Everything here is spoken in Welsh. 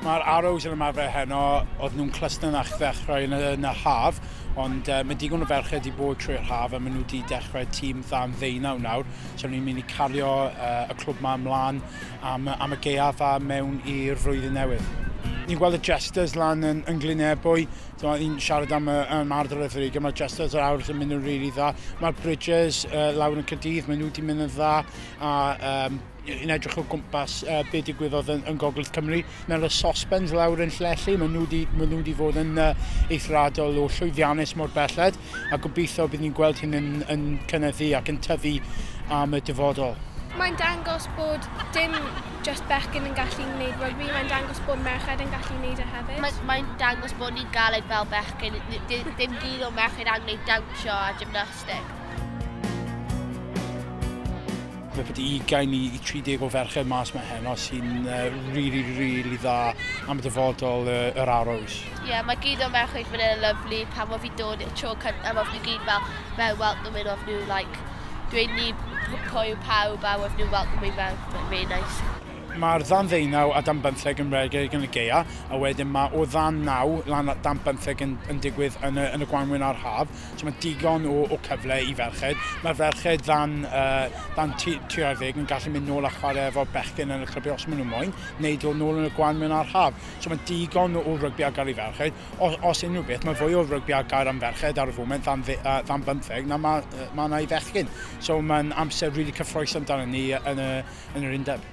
Mae'r Arrows yn ymarfer heno, oedd nhw'n clystyn ach ddechrau yn y haf, ond mae digon o ferched wedi bod trwy'r haf a maen nhw wedi dechrau tîm ddan 19 nawr, so ni'n mynd i cario y clwb ma ymlaen am y gaeaf a mewn i'r flwyddyn newydd. Ni'n gweld y Jesters lan yn Glynebwy, ni'n siarad am ardal y Ddrig, mae'r Jesters yr Arrows yn mynd yn rili dda. Mae'r Bridges lawr yn Caerdydd, maen nhw wedi mynd yn dda, a yn edrych o gwmpas be digwyddodd yn Gogledd Cymru. Mae'r Sospens lawr yn Llanelli, maen nhw wedi fod yn eithriadol o llwyddiannus mor belled, a gobeithio bydd ni'n gweld hyn yn cynyddu ac yn tyfu am y dyfodol. Mae'n dangos bod dim just bechgyn yn gallu gwneud rygbi, mae'n dangos bod merched yn gallu gwneud e hefyd. Mae'n dangos bod ni'n galed fel bechgyn, dim gyd o merched angen gwneud dawnsio a gymnastig. Mae bod 20 i 30 o ferched mas mae heno sy'n really, really dda am y dyfodol yr Arrows. Ie, yeah, mae gyd o merched fan hyn yn lyfli. Pan oedd fi dod i'r tro cyntaf, oedd nhw gyd fel mewn welcome in, oedd nhw like, dweud ni pwy yw pawb a oedd nhw welcome in mewn. Mae'n really nice. Mae'r ddan 19 a dan 15 yn rhedeg yn y gaea, a wedyn mae o ddan 9 lan at dan 15 yn digwydd yn y gwanwyn a'r haf. So mae digon o cyfle i ferched. Mae'r ferched dan 30 yn gallu mynd nôl a chwarae efo bechgyn yn y clybiau os maen nhw moyn, neu dod nôl yn y gwanwyn a'r haf. So mae digon o rygbi ar gael i ferched. Os unrhyw beth, mae fwy o rygbi ar gael am ferched ar y foment dan 15 na mae ma na i fechgyn. So mae'n amser really cyffrous amdano ni yn yr undeb.